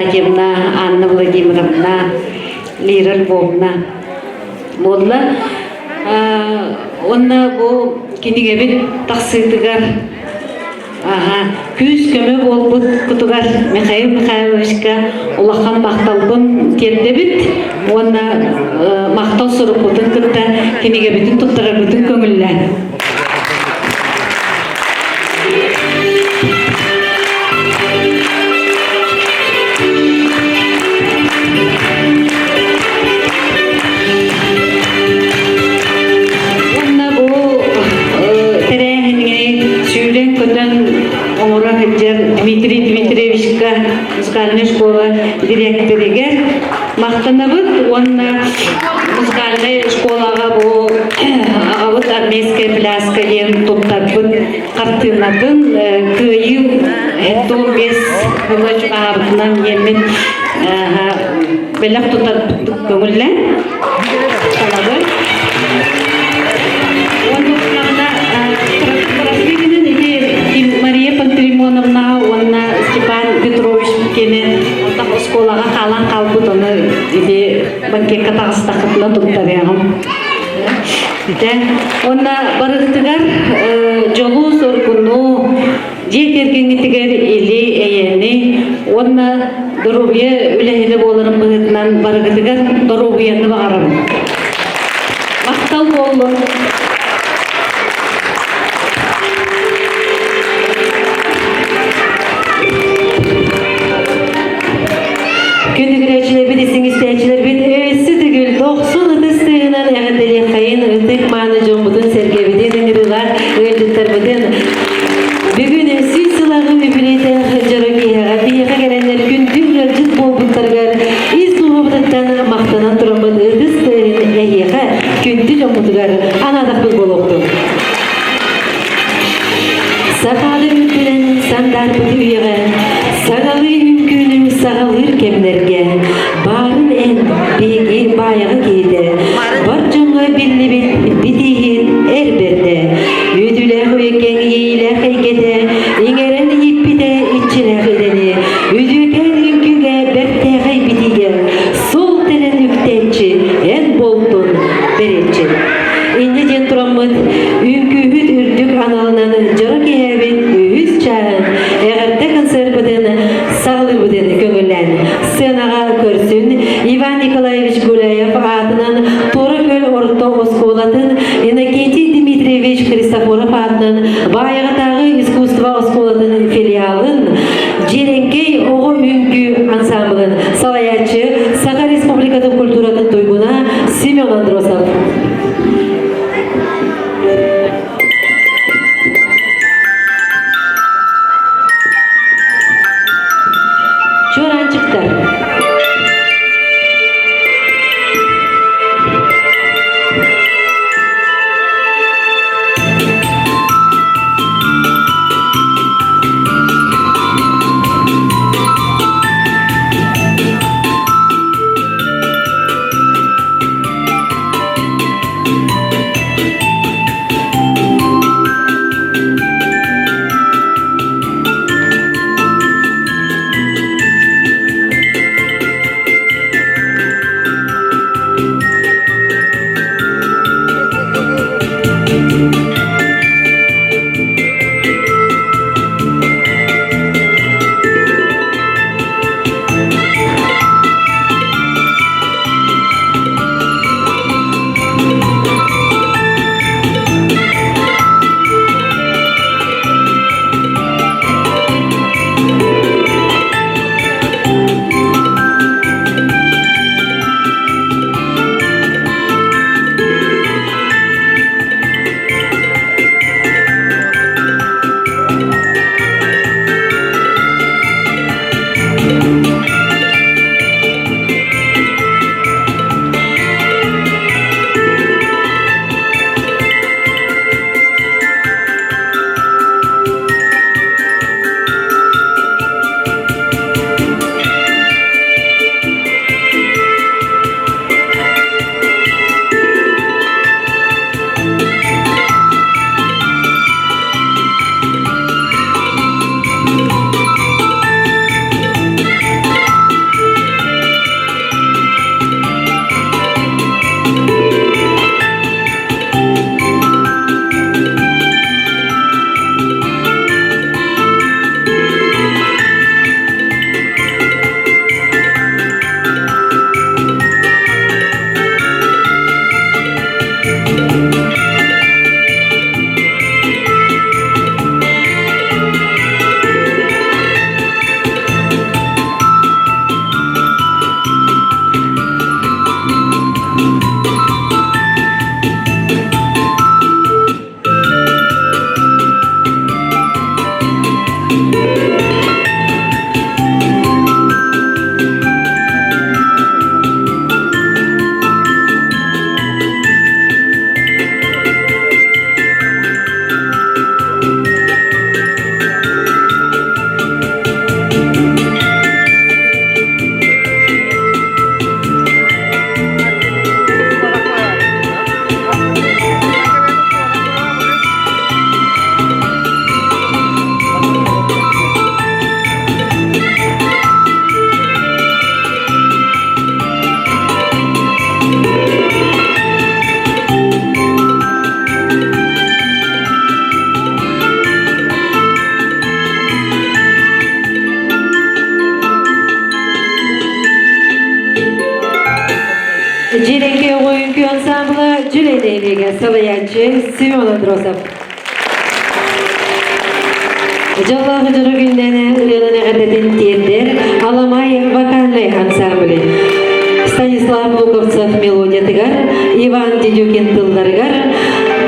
Геннадьевна, Анна Владимировна, Лира Львовна буолла. Уонна бу кинигэбит тахсыытыгар күүс-көмө буолбут кутугар Михаил Михайловичка улахан махталбын тиэрдэбит уонна махтал сурукпутун кытта кинигэбитин туттарарбытын көҥүллээн. Уонна бу тэрээһиҥҥэ сүүрэн-көтөн оҥоро сылдьар Дмитрий Дмитриевичка музыкальнай школа дириэктэригэр махтанабыт уонна музыкальнай школаҕа бу аҕабыт армейская пляска диэн туттарбыт хартыынатын кыайыы 75 сыла чугаһаабытынан диэммит бэлэх тутар көҥүллээн талабын. Уонна ити Мария Пантелеймоновна уонна Степан Петрович кини ортах оскуолаҕа хаалан хаалбыт ону ити банкетка таҕыстаххытына туттарыаҕым. Дьэ, уонна барыгытыгар дьолу-соргуну, дьиэ кэргэҥҥитигэр или-эйэни уонна доруобуйа үлэһитэ буоларын быһыытынан барыгытыгар доруобуйаны баҕарабын. Махтал буоллун! Күндүгүрээччилэрбит, истиҥ истээччилэрбит өссө төгүл дохсун ытыс тыаһынан эҕэрдэлиэххэйин ытык мааны дьоммутун-сэргэбитин ыҥырыылаах ыалдьыттарбытын бүгүн сүүс сылааҕы үбүлүөйдээх дьоро киэһэҕэ биһиэхэ кэлэннэр күндү ыалдьыт буолбуттарыгар ис дууһабытыттан махтанан тураммыт ытыс тыаһын эһиэхэ күндү дьоммутугар анаатахпыт буолуохтун. Сахаалы үрдүнэн сандаарбыт үйэҕэ, саҥалыы үҥкүүнү саҕалыыр кэмнэргэ, баарын эн биһиги баайаҕа киһитэ, бар дьоҥҥо биллибит битииһит эр бэрдэ, үтүлээх үйэкэҥ иэйиилээх эйгэтэ, иҥэрэн ииппитэ иччилээх идэни, үтүөкээн үҥкүүгэ бэртээхэй битиигэ, суол тэлэн үктээччи эн буолтун бэриэччи. Инньэ диэн тураммыт, үҥкүүһүт үрдүк аналынан дьоро киэһэбит үһүс чааһын эҕэрдэ концерпытын саҕалыырбытын көҥүллээн сценаҕа көрсүн Иван Николаевич Гуляев аатынан Туора Күөл орто оскуолатын Иннокентий Дмитриевич Христофоров аатынан Баайаҕатааҕы искусство оскуолатын филиалын Дьиэрэҥкэй оҕо үҥкүү ансамблын салайааччы Саха Республикатын культуратын туйгуна Семен Андросов. Чуораанчыктар. Дьиэрэҥкэй оҕо үҥкүү ансаамбыла Дьүлэй нэһилиэгэ салайааччы Семен Андросов. Дьоллоох дьоро күннэнэ ырыанан эҕэрдэтин тиэрдэр Аламай вокальнай ансамбль. Станислав Луковцев мелодиятыгар, Иван Дедюкин тылларыгар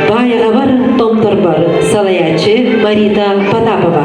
Баайаҕабар Томторбор салайааччы Марита Потапова.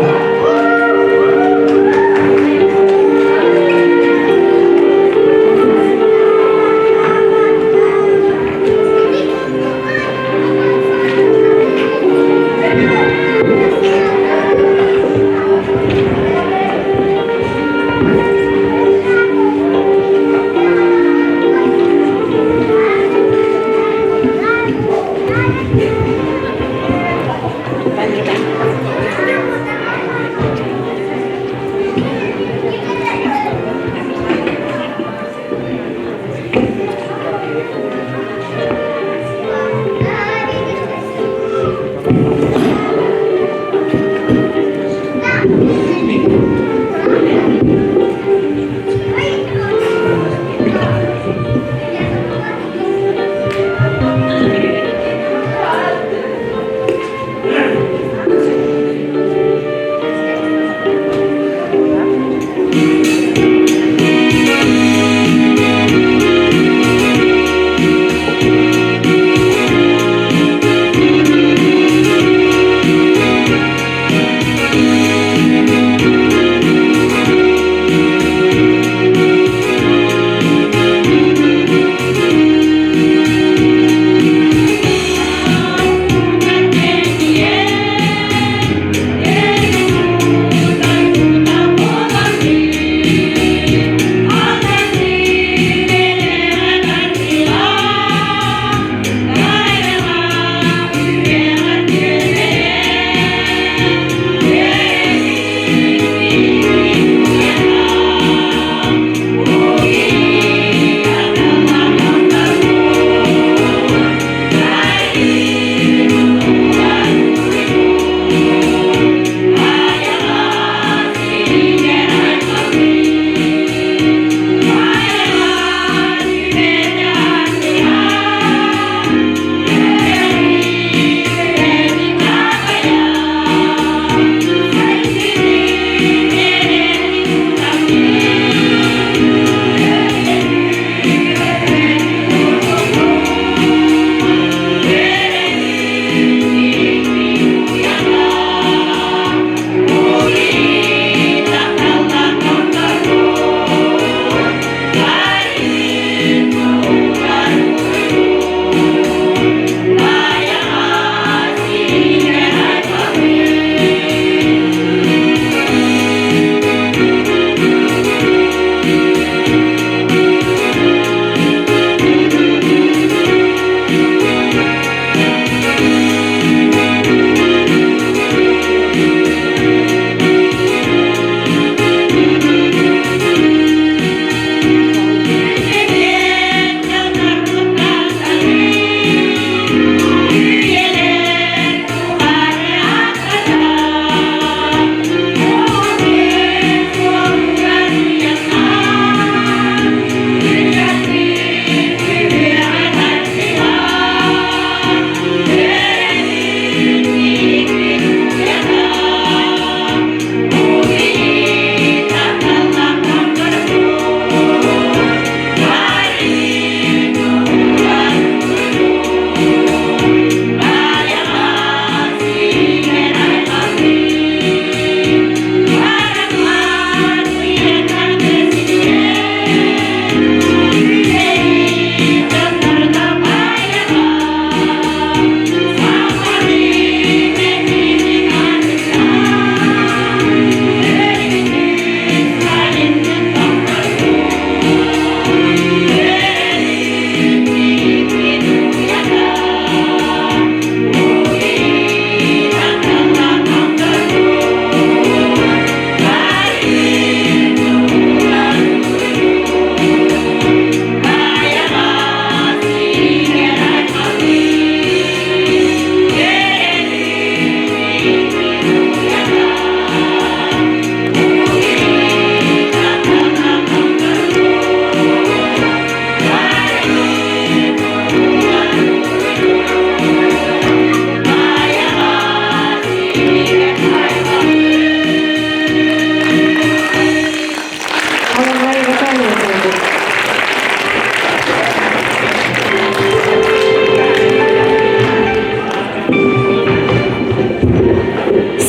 вокальный ансамбль.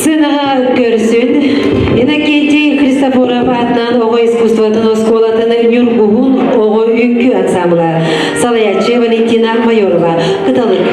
Сынаҕа көрсүн Иннокентий Христофоров аатынан оҕо искусствотын оскуолатын Ньургуһун оҕо үҥкүү ансамбла салайааччы Валентина Майорова Кыталык.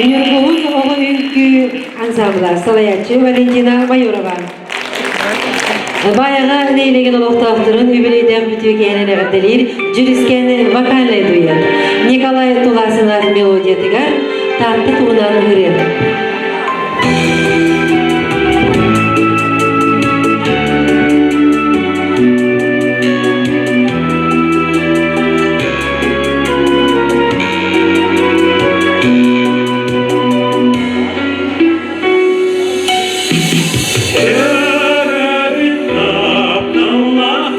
Ньургуһун оҕо үҥкүү ансамбла салайааччы Валентина Майорова. Баайаҕа нэһилиэгин олохтоохторун үбүлүөйдээх бүтүө киэһэнэн эҕэрдэлиир Дьүрүскэн вокальнай дуэт Николай Туласынов мелодиятыгар Таатта туһунан ырыа. Төрөөбүт тапталлаах.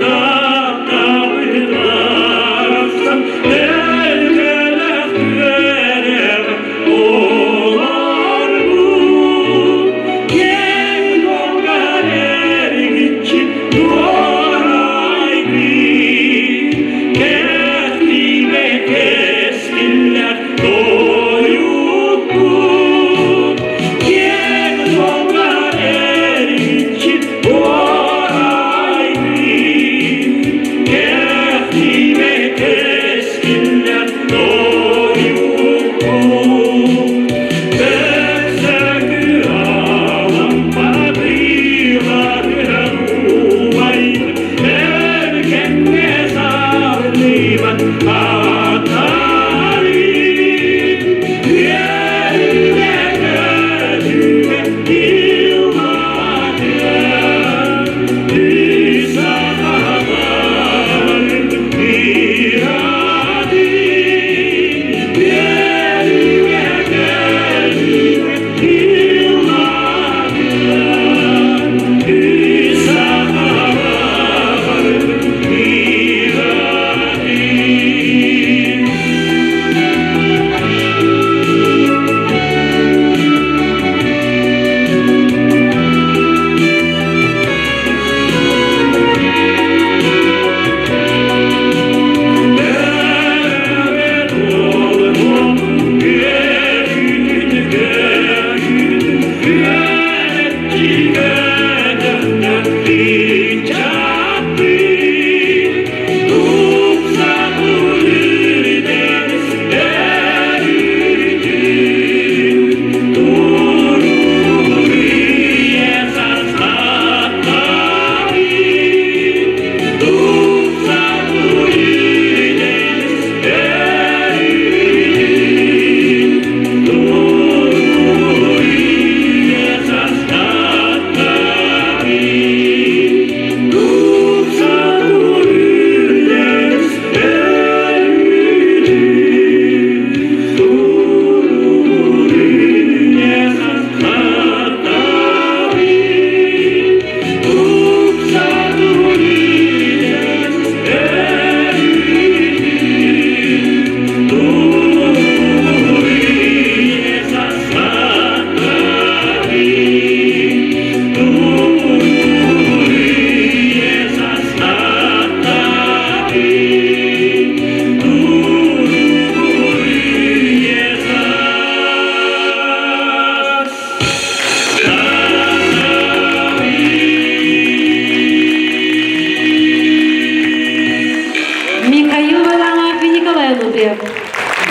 Михаил Валамов и Николай Ануфриев.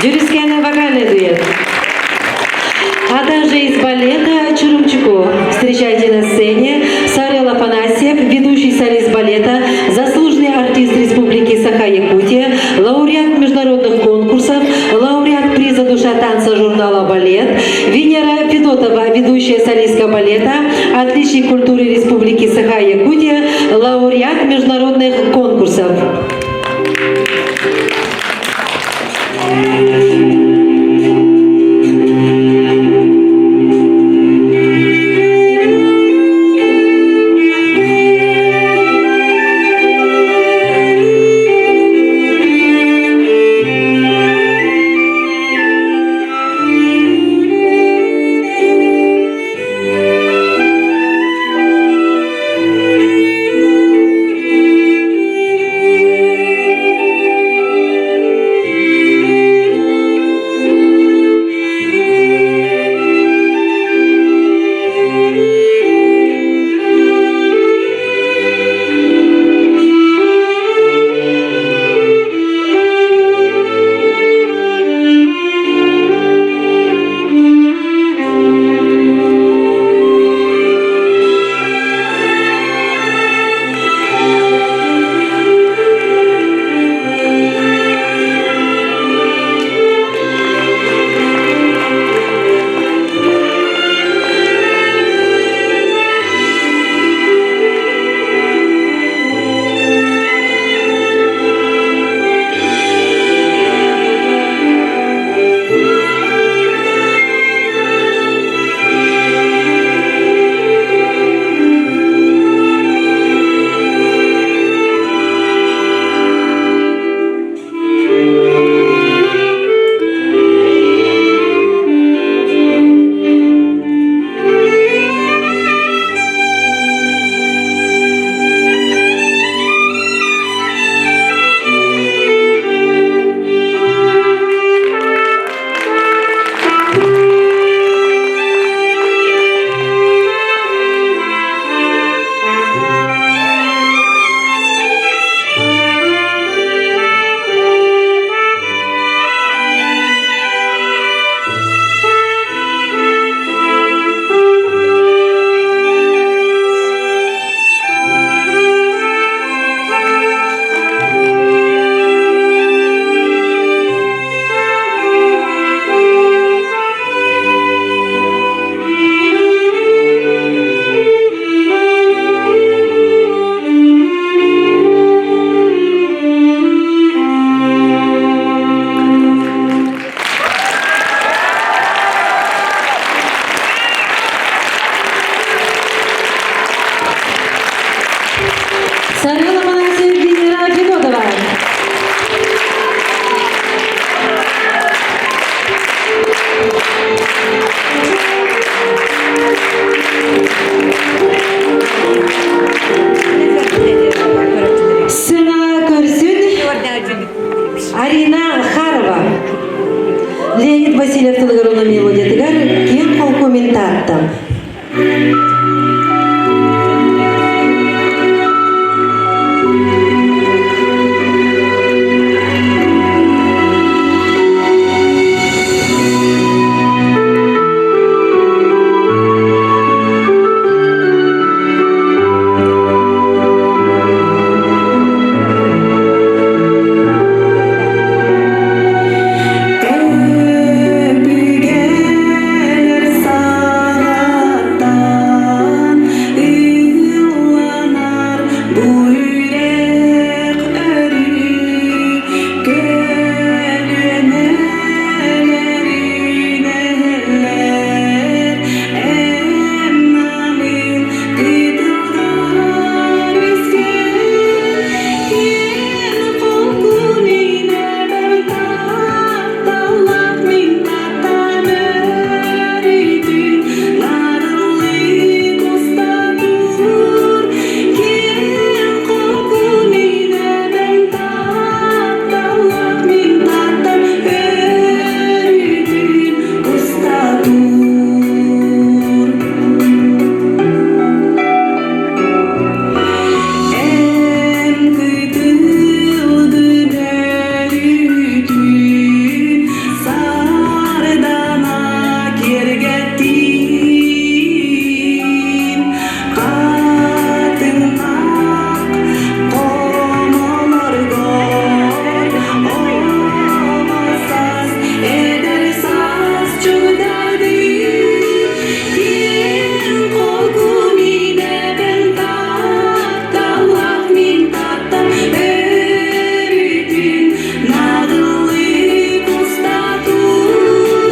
Дюрискена вокальный дуэт. А также из балета Чурумчуку. Встречайте на сцене Сарел Афанасьев, ведущий солист балета, заслуженный артист Республики Саха-Якутия, лауреат международных конкурсов, лауреат приза «Душа танца» журнала «Балет», Венера Федотова, ведущая солистка балета, отличник культуры Республики Саха-Якутия, лауреат международных конкурсов. Мин Тааттам. Өбүгэлэр саҕаттан ылланар бу үрэх өрүү көлүөнэлэр үүнэллэр эн намыын кытылгар үскэл киэн холкун инэбэр тапталлаах мин таттам өрүтүн нарылык уста тур киэн холкун инэбэр тапталлаах мин таттам өрүтүн уста тур Эн кытылгын өрүтүн сардана киэргэттин хатыҥнаах хомолоргор оҕо саас эдэр саас чугдадыы киэҥ холкум идэбин тапталлаах мин таптам өрүтүн наҕыллык уста тур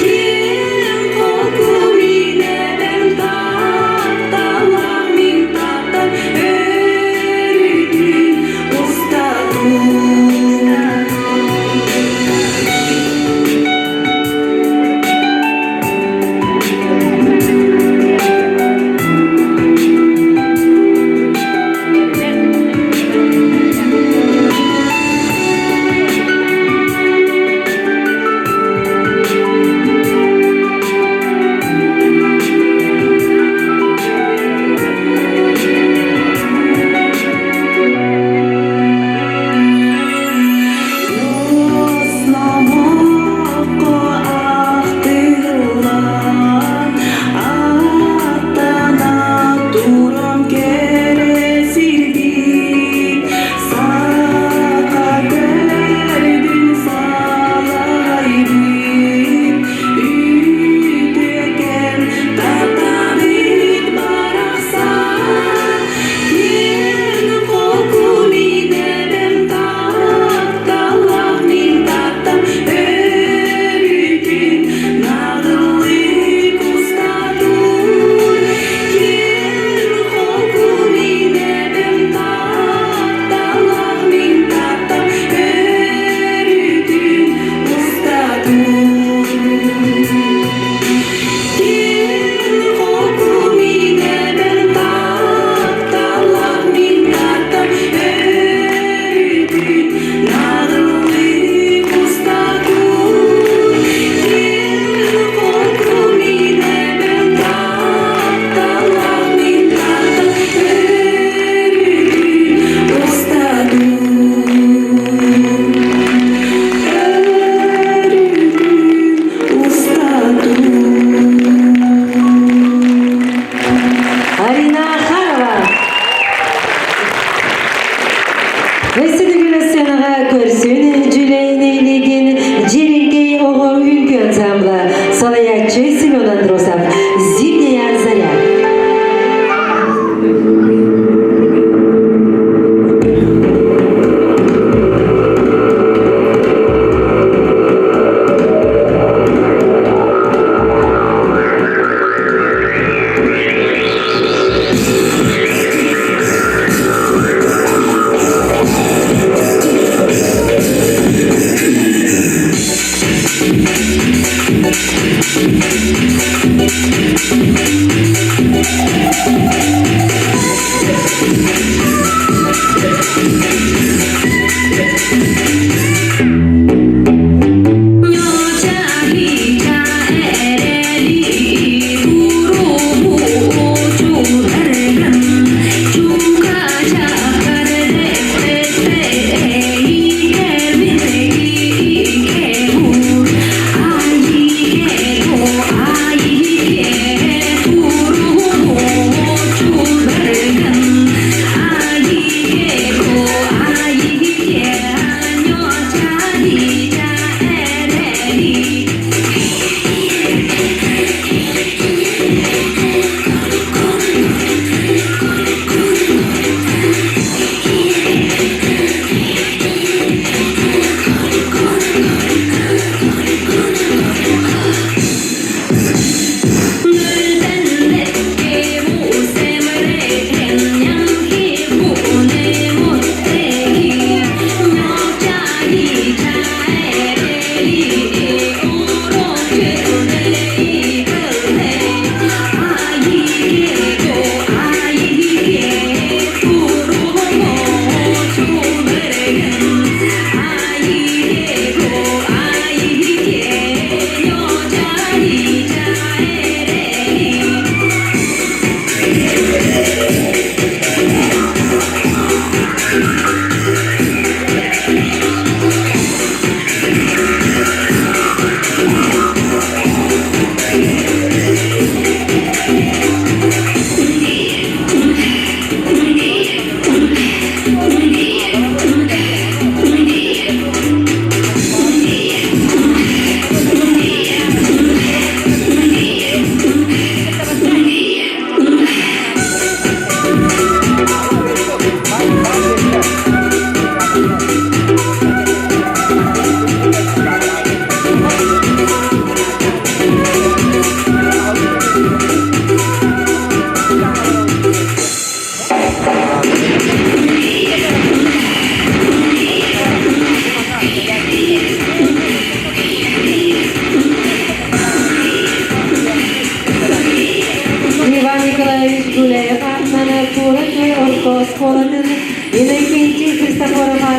киэҥ холкум идэбин тапталлаах мин таптам өрүтүн уста тур. Уос номоххо ахтыллан, аттана туран кэрэ сирбит, саха төрдүн салайбыт, үтүөкэн татабыт барахсан, киэн холкум идэбин тапталлаах мин таптам өрүтүн наҕыллык уста тур киэн холкум идэбин тапталлаах мин таптам өрүтүн уста тур киэн холкум идэбин тапталлаах мин таптам өрүтүн наҕыллык уста тур киэн холкум идэбин тапталлаах мин таптам өрүтүн уста тур өрүтүн уста тур. Арина Ахарова. Өссө төгүл сценаҕа көрсүн Дьүлэй нэһилиэгин Дьиэрэҥкэй оҕо үҥкүү ансамбла салайааччы Семен Андросов «Зимняя заря».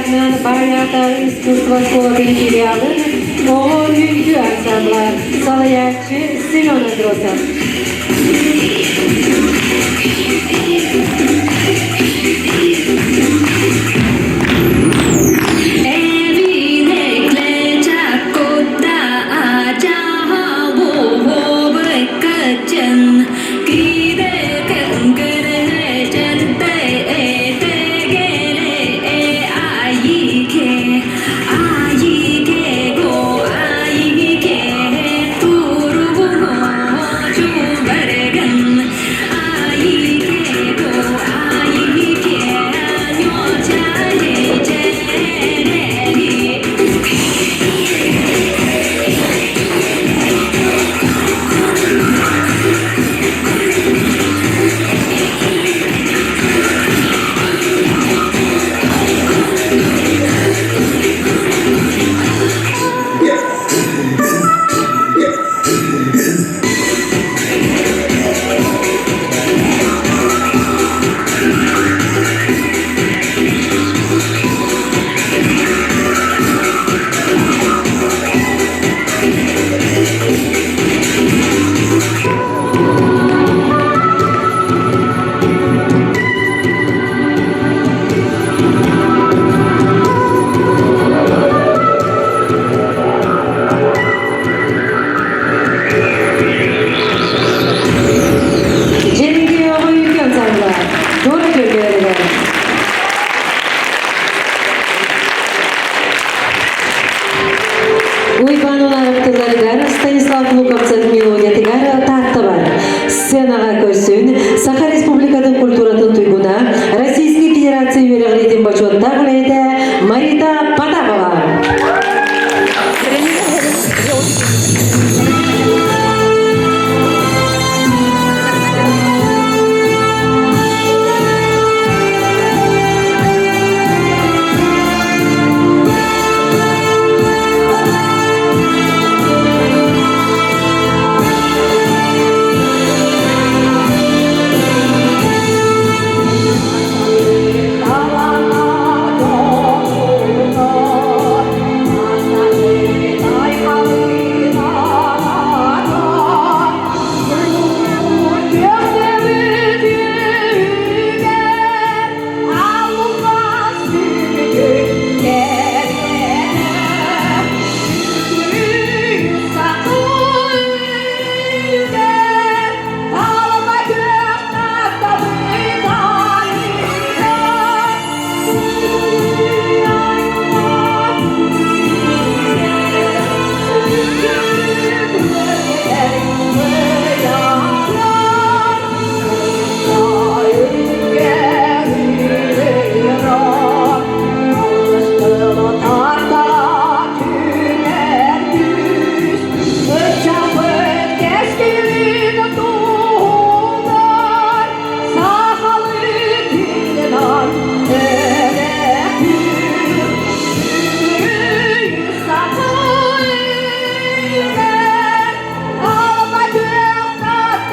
аатынан Баайаата искусство оскуолатын филиалын оҕо үҥкүү ансамбла, салайааччы Семен Андросов. Дьэриги оҕо үҥкүү ансамбла туора түөлбэлэригэр. Уйбаан Уларов тылларыгар Станислав Луковцев мелодиятыгар Таатта бар. Сценаҕа көрсүн Саха Республикатын культуратын туйгуна, Российской Федерация үөрэҕириитин бочуоттаах үлэһитэ Марита